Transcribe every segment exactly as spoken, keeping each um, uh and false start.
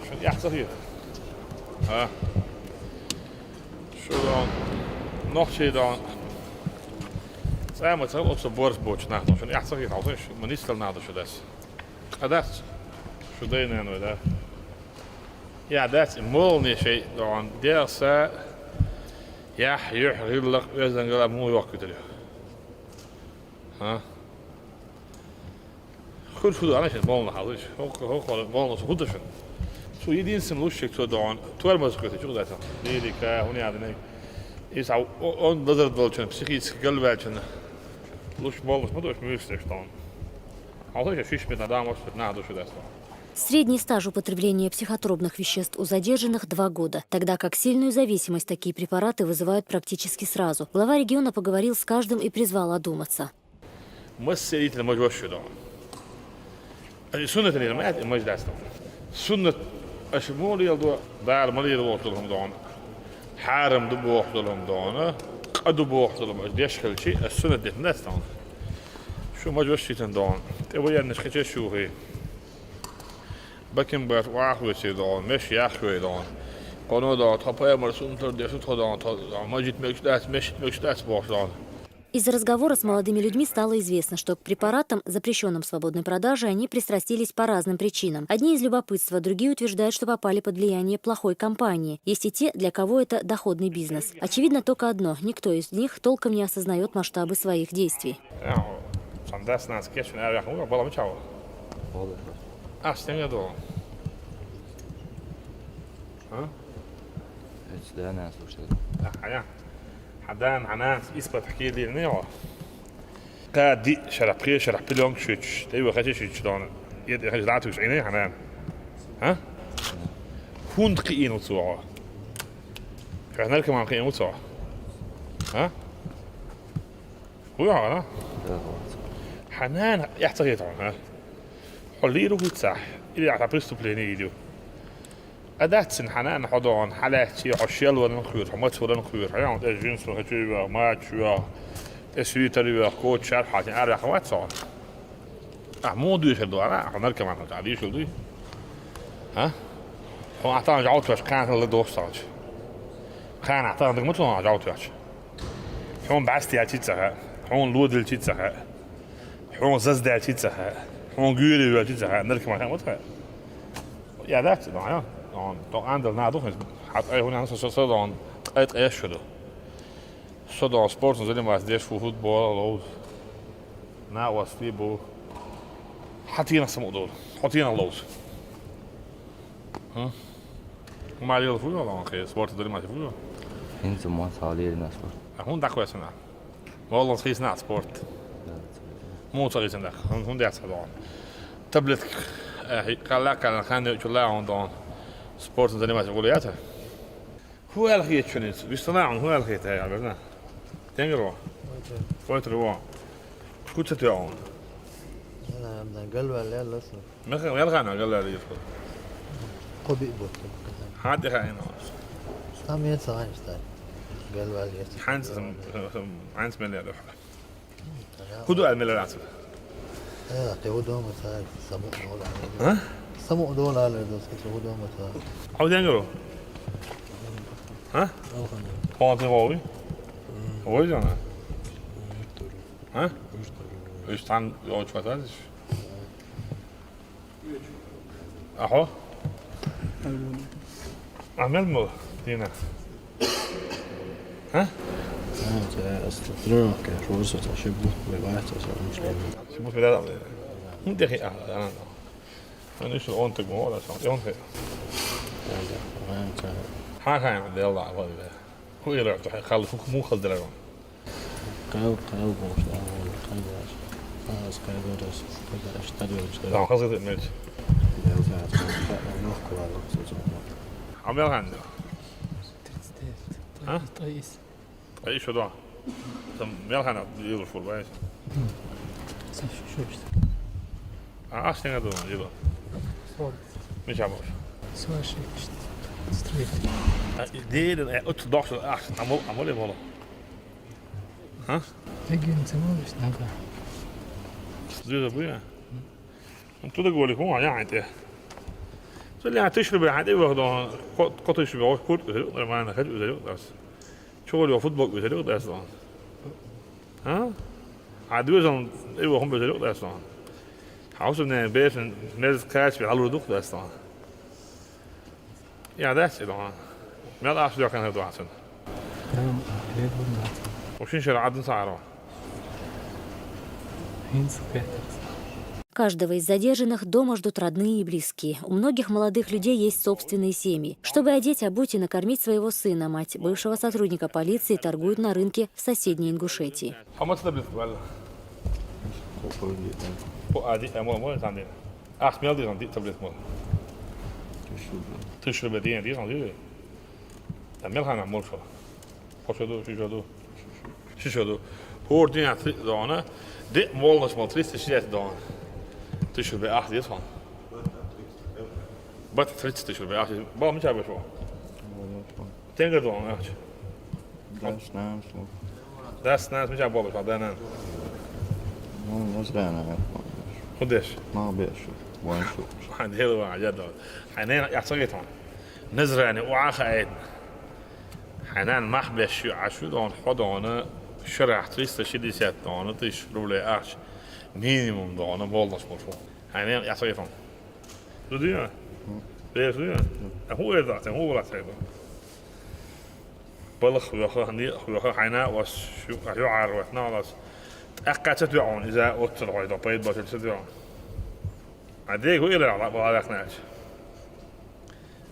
Шуна эхь ца хета? А? Шу дон, нохчий дон. Цхьа ма ца оцу борс боцу нах дон. Шуна эхь ца хета, хьалха шу министр нах ду шу дас. Къа дац шу дайнен вай, да? Я дац, и молни шей дон. Дерса, яхь, юхь, гӀиллакх, оьздангалла муха йохкуьйтур ю? А? Хуьлуш хӀу ду, ана шун молла хьалуш? ХӀокху, хӀокху молла хӀу ду шун? Цо единственный лучший, кто дон, тормоз кхуьйту, чу дац. Лирика, хӀуна яа динарг. Иза хьа о-, он лазар долчун, психически галваьлчун. Луш моллаш ма ду аша муьйш деш дон. Хьалха шиш метр дам, может, нах ду шу дац. Средний стаж употребления психотропных веществ у задержанных — два года, тогда как сильную зависимость такие препараты вызывают практически сразу. Глава региона поговорил с каждым и призвал одуматься. Массеритина мажа ваша дон. Али суннатан ира ма аьлла, мажа дац дон. Суннат аша муха леладо, Дала ма леладо бохуш долу хӀума дон. Хьарам ду бохуш долу хӀума дон. Къа ду бохуш долу хӀума аша деш хилчи, аша суннат деш ма дац дон. Шу мажа ваша дон. ТӀе ваяннаш кхечеш шу хи. Баким бар вахвечи дон, меш яхвей дон. Къоно дон, тхо пайхамар суннатар деш, тхо дон, тхо дон, мажит мегаш дац, мешит мегаш дац бохуш дон. Из разговора с молодыми людьми стало известно, что к препаратам, запрещённым в свободной продаже, они пристрастились по разным причинам. Одни из любопытства, другие утверждают, что попали под влияние плохой компании. Есть и те, для кого это доходный бизнес. Очевидно только одно: никто из них толком не осознаёт масштабы своих действий. Яхь, сан дас нанас кечвина аьлла яхь, хӀун бала мичахь ву? Ас тенга ду? А? Эцу да нанас луш дерг. А, хьан яхь? Хьан дана, хьан нанас исбат хьакийла дийна йо? Кхаа диъ шарахь, пхе шарахь пленка шуьйцуш, тӀе вахача шуьйцуш дона. Эд хача дӀатуьйсу Ӏийна хьан нана? А? ХӀунда кхиийна ву цо хьо? Хьо наркоман кхиийна ву цо? А? ХӀун йохьа, а? Хьан нана эхь ца хета хьуна, а? Хьо лийр ву хӀуьццахь, или ахьа преступление йийр ю? А дац цуьнан хьан нана хьо догӀун, хьан лаьцчий хьо шел варан кхоьру, хьо маца варан кхоьру, хьо яхьун тӀе жинсу хачуй вех, мачаш вех, тӀе суьйтар вех, коча шарх хьалчийн ара ваьхна вац хьо? Ахьа муха дуьйшар ду ара, хьо наркоман хьо ца дийшал дуй? А? Хьо ахьа тахана жӀовташ кхана ла доху сахача. Кхана ахьа тахана даг ма цунах жӀовташ. Хьуна бӀаьсте яьлчи ца хаьа, хьуна лодилчи ца хаьа, хьуна заздаьлчи ца хаьа, хьуна гуьйре воьлчи ца хаьа, наркоман хаьа ма ца хаьа. Я дац, ну, а? Он, то андал на духе, хьат ай хьуна со, со, со, он, ткъе ткъе шу ду. Со дон спортом заниматься деш фу футбол ловз. На вас ты бу. Хьан тенах саму долу? Хьо тенах ловз. Хм? Ма лела фу йо, лан хе, спорт заниматься фу йо? ХӀинца ма ца лерина спорт. А хӀун дакхвесна? Молланца хийцина спорт. Муха ца хийцина даккха? ХӀун, хӀун дац хьо догӀун? Таблетка, э, хи-, кхалла, кхалла, хан йоучу ла хьуна догӀун. Спортом заниматься гула яца? ХӀун аьлла хета шуна иза? Вистина хьуна, хӀун аьлла хета хьан аьлла, берна? Тенгар вон? Войтар. Войтар вон. ХӀун ца тоьхьа хьуна? Ана, ана, галваьлла яьлла со. Меха-, мел хана галваьлла йиш хьо? Кхо биъ бутт. Хьан тӀе хаийна хьуна? Там я ца хьайна стар. Галваьлла яц. Хьанца сам, сам, хьанца мел яьлла хьо? ХӀун ду аьлла мел яц? Э, кхе хӀун дома ца, саму дола аьлла. А? Саму дола аьлла, дос, кхе хӀун дома ца. Хьо денгар ву? А? Алхамдулилла. Хьо тӀе вовий? М. Вовий зона? М, вуьртур. А? Вуьртур. Уьш цхьаьна йолчу хӀотадеш? Ахьо? Ахьо мел мо дийна? А? А, ца, ас тренировка, просто ца, ши бутт вай вац, ца, ца, ца. Ши бутт вай вац. ХӀун тӀе хи-, а, а, а. Ан ишта он тӀе мо, а, ца, он хи. Ца, ца, ца. Хьан хьайн делла, а, вай, вай. ХӀун ира, ца, хал, хӀун, хӀун хал дера? Кхел, кхел бохуш, а, кхел бохуш. А, аз кхел бохуш, кхел бохуш, кхел бохуш. А, хаза меч. Я знаю, ца, ца, легко ладно, ца, ца. А мел хан? Тридцать девять. А? Ткъа исс. Ткъа исс шу ду? Сан мел хан йилла фур бай? М. Са шу, шу ишта. А, ас тенга ду, йилла. Сорок. Мича бош? Сорок шесть. Стрит. А, и дерин, э, оцу дохуш, а, амал, амал, амал. А? Дегин ца муьлуш нага. Зуьйза буя? Ну, туда голи хун, а я хьайн тӀе. Цул яхь тиша рубля хьан тӀе ваха дон, кхо, кхо тиша рубля куртка уьзар юкъ, нормально хӀаьта уьзар юкъ ас. ЧугӀур йо футболка уьзар юкъ ас дон. А? Хьан доьзална тӀе ваха хӀума уьзар юкъ ас дон. Хьан хӀусамнена бешан мерза кхача бе хьалур дукха ас дон. Я дац и дон. Мел ахча доьхкан хӀара дон хьан цунна? Там хлеб вон наци. Укх шин шера Ӏадда ца Ӏаро. ХӀинца кхетарца. Каждого из задержанных дома ждут родные и близкие. У многих молодых людей есть собственные семьи. Чтобы одеть, обуть и накормить своего сына, мать бывшего сотрудника полиции торгует на рынке в соседней Ингушетии. Хьо маца таблетка ваьлла? Кхо а диъ, а, мо, мо, сан дина. Ахча мел дийцан диъ таблетка мо? Тыща рубль. Тыща рубль дийна дийцан дийцан. Дан мел хана молча. Кхо шо ду, ши шо ду. Ши шо ду. ХӀора дийнахь три дона. Де моллаш мал триста шестьдесят дона. Тыща рубль ахча деза хьона. Бата тридцать тысяч рубль ахча. Бал мича башо? Тенгар дона ахча. Дас нанас мо. Дас нанас мича бал башо, да нан. Ну, не зря, наверное. Худеш. Мал бешу. Вон шу. Ма дела ва, я дона. Хьай нена яцагитон. Назрани уаха айдна. Хьай нана мах беш ю, Ӏаш ю дона, хьо дона, шарахь триста шестьдесят дона, тыща рублей ахча, минимум дона, моллаш мушу. Хьай нена яцагитон. Ду дия? Беш дия? А хӀу эр дац, хӀу валац эр дац. Балах веха, ниъ веха, хьайна вас шу, а ю Ӏар вас, на вас. ТӀаккха ца туьгӀун, иза оццал хой, да пайд бачил ца туьгӀун. А дег хӀу эр дац, ва вахнач.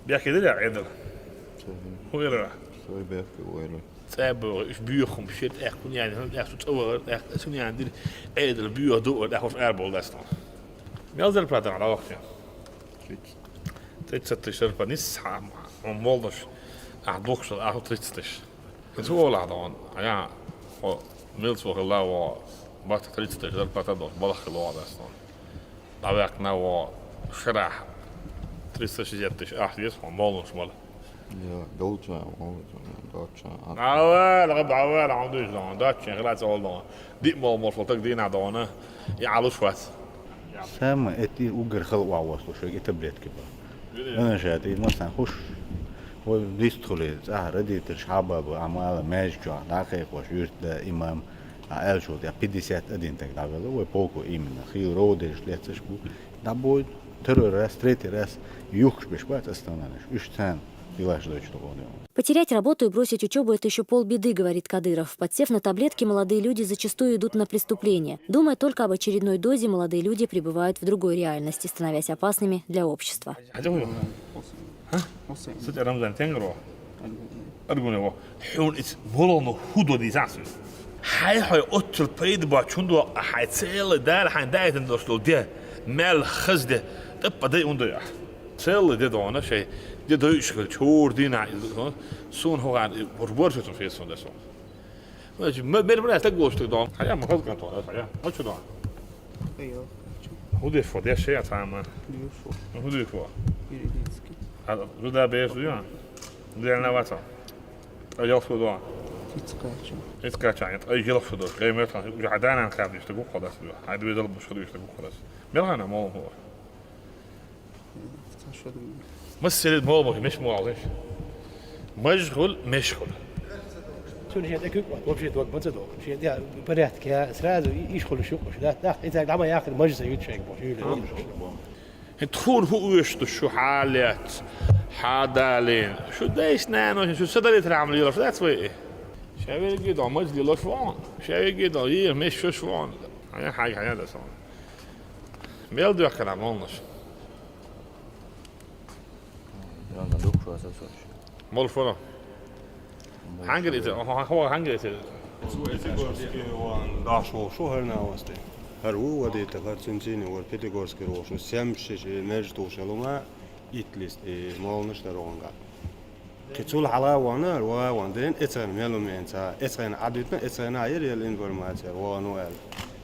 Бехке диле Ӏедал. ХӀу эр дац? Сой бехке ойла. ЦӀа богӀу, уьш буьйхум, шет аьккхун яьнна, хӀун аьккху цӀа вагӀар, аьккху цун яьнна дир, Ӏедал буьйха дуъар, аьккхуш ар болу дац тхуна. Мел зар плата гӀала вахча? Тридцать. Тридцать тыщ зарплата нисса хьан, хьан моллаш, ахь духкуш, ахь тридцать тыщ. Иза олахь дон, я, хьо милцо хилла во, бата тридцать тыщ зарплата долуш, балах хилла вон дац дон. ДӀаваьккхина во шарахь триста шестьдесят тыщ ахча деза хьуна, моллуш мала. Я, долча, моллуш, долча. Ава, лагъа, ава, лагъа, дуьйш дон, даччен хила цӀа олдон. Диъ мол мол таг дийна дона, и Ӏалуш вац. Самое эти угар хала ван васлуш, и таблетки ба. Ана ша, ти масан хуш, вай дистхули, цӀа родитель шхьаба ба, амала, маьжчо, дӀакхайкхош, юрт да, имам, а аьлчул тӀе пятьдесят один таг дӀавелла, вай полку именно, хил родеш, лецаш бу, дӀабойд, второй раз, третий раз, юхкаш беш бац остановлена, уьш царна хилаш дойчу догӀу. Потерять работу и бросить учёбу — это ещё полбеды, говорит Кадыров. Подсев на таблетки, молодые люди зачастую идут на преступления. Думая только об очередной дозе, молодые люди пребывают в другой реальности, становясь опасными для общества. Хьажа хӀу? А? Хьусайн. Саца Рамзан тенгро? Аргуна. Аргуна во. Хьуна ис молоно худо дизасу. Хьай хьой оццул пайда бачун до, а хьай цела дара хьайн дайтан дош дол де. Мел хаз де. Таппа дай ундой а. Цела де дона шай. Де дойш хил чур дина из. Сун хоган бурбор шутун фейс фон десо. Значит, ме-, мер бра так гошты дон. Хая ма хаз кантон, хая. А чу дон? Айо. ХӀу деш фо, деш шея цама. Деш фо. ХӀу деш фо? Юридически. А, руда беш, я? Для новатор. А я фо дон? Ицкача. Ицкача, нет, а я фо дон. Геймер там, уже аданан кабиш, ты гухо дас. Ай две дал бушхадуш, ты гухо дас. Мелана мол. Масалет мол бохи, меш мол, иш. Мажгул, мешгул. Цуьнан шен тӀе куьг вац, вообще дог ма ца догӀу. Шен тӀе порядке, сразу и-, иш хуьлуш юкъуш, да? Да, и цаьрга дӀа ма яхкина, мажа ца юьту шайга боху, юьйле. Тхуна хӀу оьшу ду шу хьалец, хьадалин? Шу дайш нано, шу садали трамли лаш, that's way. Шавеги дон, мажли лаш вон. Шавеги дон, и меш шош вон. Хьая, хьая, хьая, да сон. Мел дуьхкана молнаш. Янга дукха аса сош. Мол фоно. Хьангер ите, хо, хо, хьангер ите. Пятигорский ван даш вол шу хӀарна васте. ХӀар ву вадита, хӀар цуьнцийни вар Пятигорский вол шу, семьдесят шесть между шалума, итлист, и молнаш дарогӀанга. Кхин цул хьала ванар, ва ван ден, эцхайна мел ум энца, эцхайна Ӏадвитна, эцхайна а яр ял информация, вану аьлла.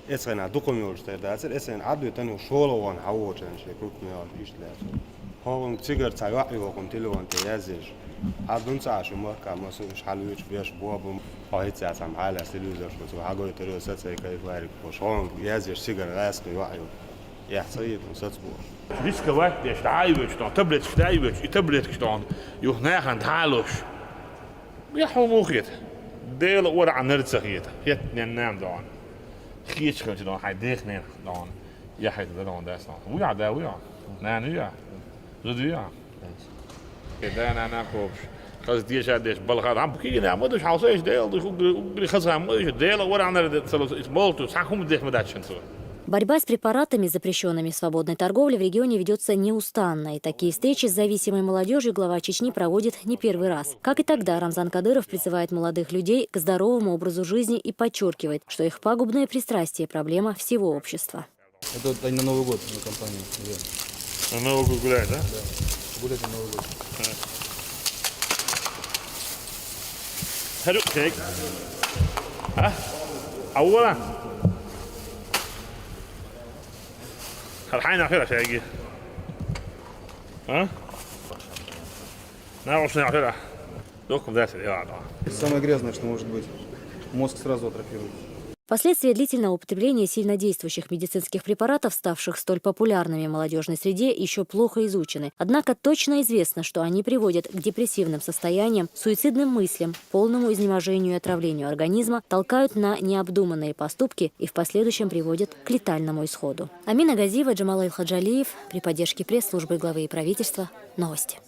Эцхайна дукха мелуш тера дацар, эцхайна Ӏадвитан, шола ван хьавочан, ши круг мел иштта лаьцар. ХӀун цигара цхьа йоӀ йохун телефон тӀе язъеш. Ӏадун ца ашу махка, масу уьш хьалуьйчу беш бобу. Хьо хӀицца цхьа хьалаьцна телевизорш, цу хьагойтар йо сацай кайфарик, хӀун язъеш цигара гӀаьска йоӀ йо. Я, ца ебу, сац бу. Рисковать деш, дӀа а йоьдуш, таблеткаш дӀа а йоьдуш, и таблеткаш дӀа, юха нахана дӀа а луш. Я хьо мухе хета. Дела ура нер ца хета. Хетнен нам дӀа. Хеташ хилча дӀа, хьай дехнен дӀа. Я хьай да дӀа, дас дӀа. Вуя да, вуя. Нана вуя. Зуда вуя. Э, да, нана кхобуш. Хаза деша деш, балха. Хьан букиги нама душ, хьалса иш Дела душ, угри, угри хаза ма душ. Дела ура нер де, цалус, ис болту, сан хум дех ма дачан цо. Борьба с препаратами, запрещёнными в свободной торговле, в регионе ведётся неустанно, и такие встречи с зависимой молодёжью глава Чечни проводит не первый раз. Как и тогда, Рамзан Кадыров призывает молодых людей к здоровому образу жизни и подчёркивает, что их пагубные пристрастия — проблема всего общества. Это вот они на Новый год, на компанию. Да. На Новый год гуляют, да? Да. Гулять на Новый год. Ха. Хару, чек. А? А вон. Хархайна хера шайги. А? На уж на хера. Докум дас, я, да. Самое грязное, что может быть. Мозг сразу атрофирует. Последствия длительного употребления сильнодействующих медицинских препаратов, ставших столь популярными в молодёжной среде, ещё плохо изучены. Однако точно известно, что они приводят к депрессивным состояниям, суицидным мыслям, полному изнеможению и отравлению организма, толкают на необдуманные поступки и в последующем приводят к летальному исходу. Амина Газиева, Джамалайл Хаджалиев, при поддержке пресс-службы главы и правительства. Новости.